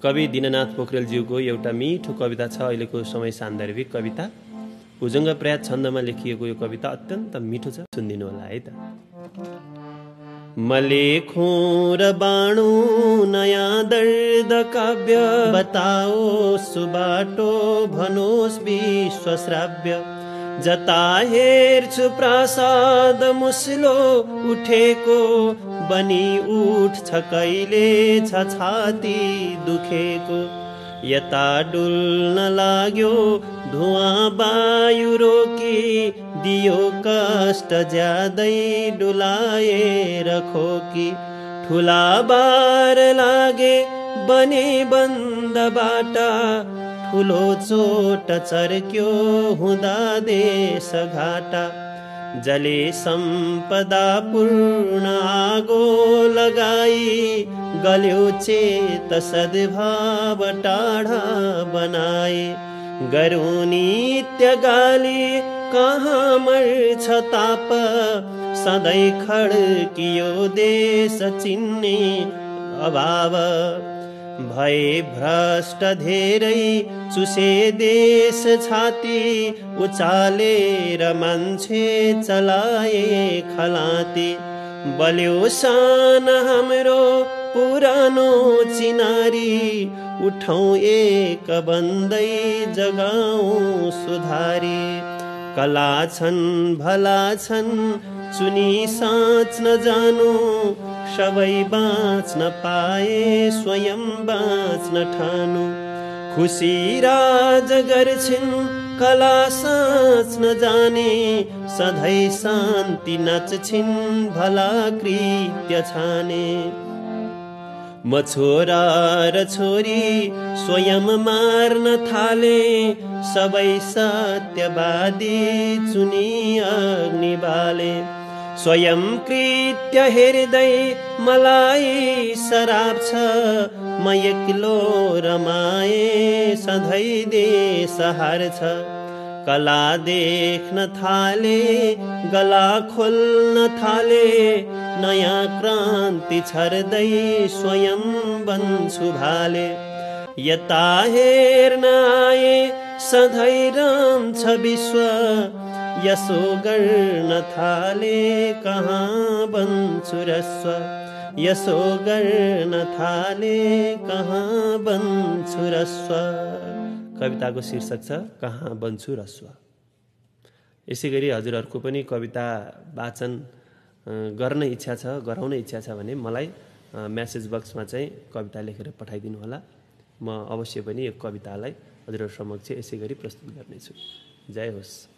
कवि दीननाथ पोखरेलज्यूको एउटा मिठो कविता छ, अहिलेको समय सान्दर्भिक कविता। भुजङ्ग प्रयात छन्दमा लेखिएको यो कविता अत्यन्त मिठो छ, सुनिदिनु होला है त। मलेखौं र बाणौं नयाँ दर्द काव्य, बताओस् सुबाटो भनोस् विश्वश्राव्य। जता हेर्छु प्रासाद मुस्लो उठेको, बनी उठ्छ कहिले छ छाती दुखेको। यता डुल्न लाग्यो धुवाँ वायु रोकी, दियो कष्ट ज्यादै डुलाएर खोकी। ठुला बार लागे बने बन्द बाटा, ठुलो चोट चर्क्यो हुँदा देश घाटा। जले सम्पदा पूर्ण आगो लगाई, गल्यो चेत सद्भाव टाढा बनाए। गरौँ नित्य गाली कहाँ मर्छ ताप, सधैँ खड्कियो देश चिन्ने अभाव। भए भ्रष्ट धेरै चुसे देश छाती, उचालेर मान्छे चलाए खलाती। बल्यो सान हाम्रो पुरानो चिनारी, उठौँ एक बन्दै जगाउँ सुधारी। कला छन् भला छन् चुनी साँच नजानु, सबै बाँच्न पाए स्वयं बाँच्न ठानु। खुसी राज गर्छिन् कला साँच नजाने, सधैँ शान्ति नाच्छिन् भला कृत्य छाने। म छोरा र छोरी स्वयं मार्न थाले, सबै सत्यवादी चुनी अग्नि बाले। स्वयं कृत्य हेर्दै मलाई सराप छ, म एक्लो रमाए सधैँ देश हार्छ। कला देख्न थाले गला खोल्न थाले, नयाँ क्रान्ति छर्दै स्वयं बन्छु भाले। यता हेर्न आए सधैँ रहन्छ विश्व, यसो गर्न थाले कहाँ बन्छु रस्व। यसो गर्न थाले कहाँ बन्छु रस्व। कविताको शीर्षक छ कहाँ बन्छु रस्व। यसै गरी हजुरहरूको पनि कविता वाचन गर्न इच्छा छ, गराउन इच्छा छ भने मलाई म्यासेज बक्समा चाहिँ कविता लेखेर पठाइदिनु होला। म अवश्य पनि यो कवितालाई हजुरहरू समक्ष यसै गरी प्रस्तुत गर्नेछु। जय होस्।